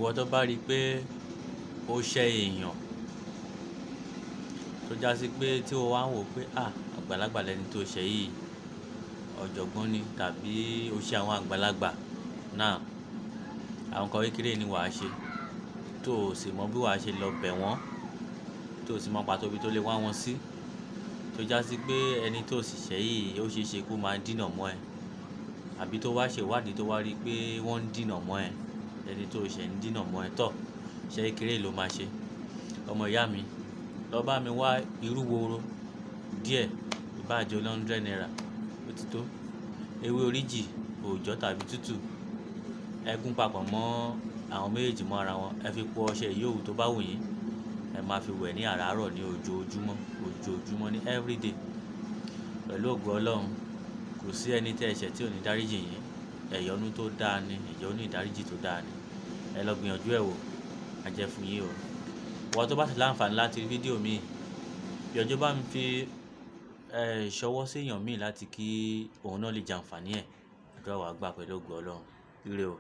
Ìwọ tó bá rí pé ó ṣẹ èèyàn tó já sí pé tí o wá ń wò pé à, àgbàlagbà lẹni tó ṣẹ̀ yìí, ọ̀jọ̀gbọ́n ni tàbí ó ṣe àwọn àgbàlagbà náà, àwọn nǹkan kékeré ni wà á ṣe tó ò sì mọ bí wà á ṣe lọ bẹ̀ wọ́n, tó ò sì mọ pàtó ibi tó lè wá wọn sí, tó já sí pé ẹni tó sì ṣẹ̀ yìí ó ṣe é ṣe kó máa dínà mọ́ ẹ, àbí tó wá ṣe ìwádìí tó wá rí pé wọ́n ń dínà mọ́ ẹ, ẹni tó ṣẹ̀ ń dínà mọ́ ẹ tọ̀, iṣẹ́ kékeré ló máa ṣe. Ọmọ ìyá mi, lọ bá mi wá irú woro díẹ̀, ìbá jẹ́ 100 naira, ó ti tó. Ewé oríjì, òòjọ́ tàbí tútù, ẹ gún papọ̀ mọ́ àwọn méjèèjì mọ́ ara wọn, ẹ fi po ọṣẹ yòówù tó bá wù yín, ẹ máa fi wẹ̀ ní àràárọ̀ ní ojoojúmọ́, ojoojúmọ́ ní everyday. Pẹ̀lú ògo Ọlọ́run, kò sí ẹni tí ẹ ṣẹ̀ tí ò ní dáríjì yín. Ẹ̀yọnú tó dáa ni, ẹ̀yọnú ìdáríjì tó dáa ni. Ẹ lọ gbìyànjú ẹ wò, a jẹ́ fún yín o. Ìwọ tó bá sì láǹfààní láti rí fídíò mi, gbìyànjú bá mi fi, ṣọwọ́ sí èèyàn mi láti kí òun náà lè jẹ àǹfààní ẹ̀. Àdúrà wa gbà pẹ̀lú ògo Ọlọ́run. Ire o.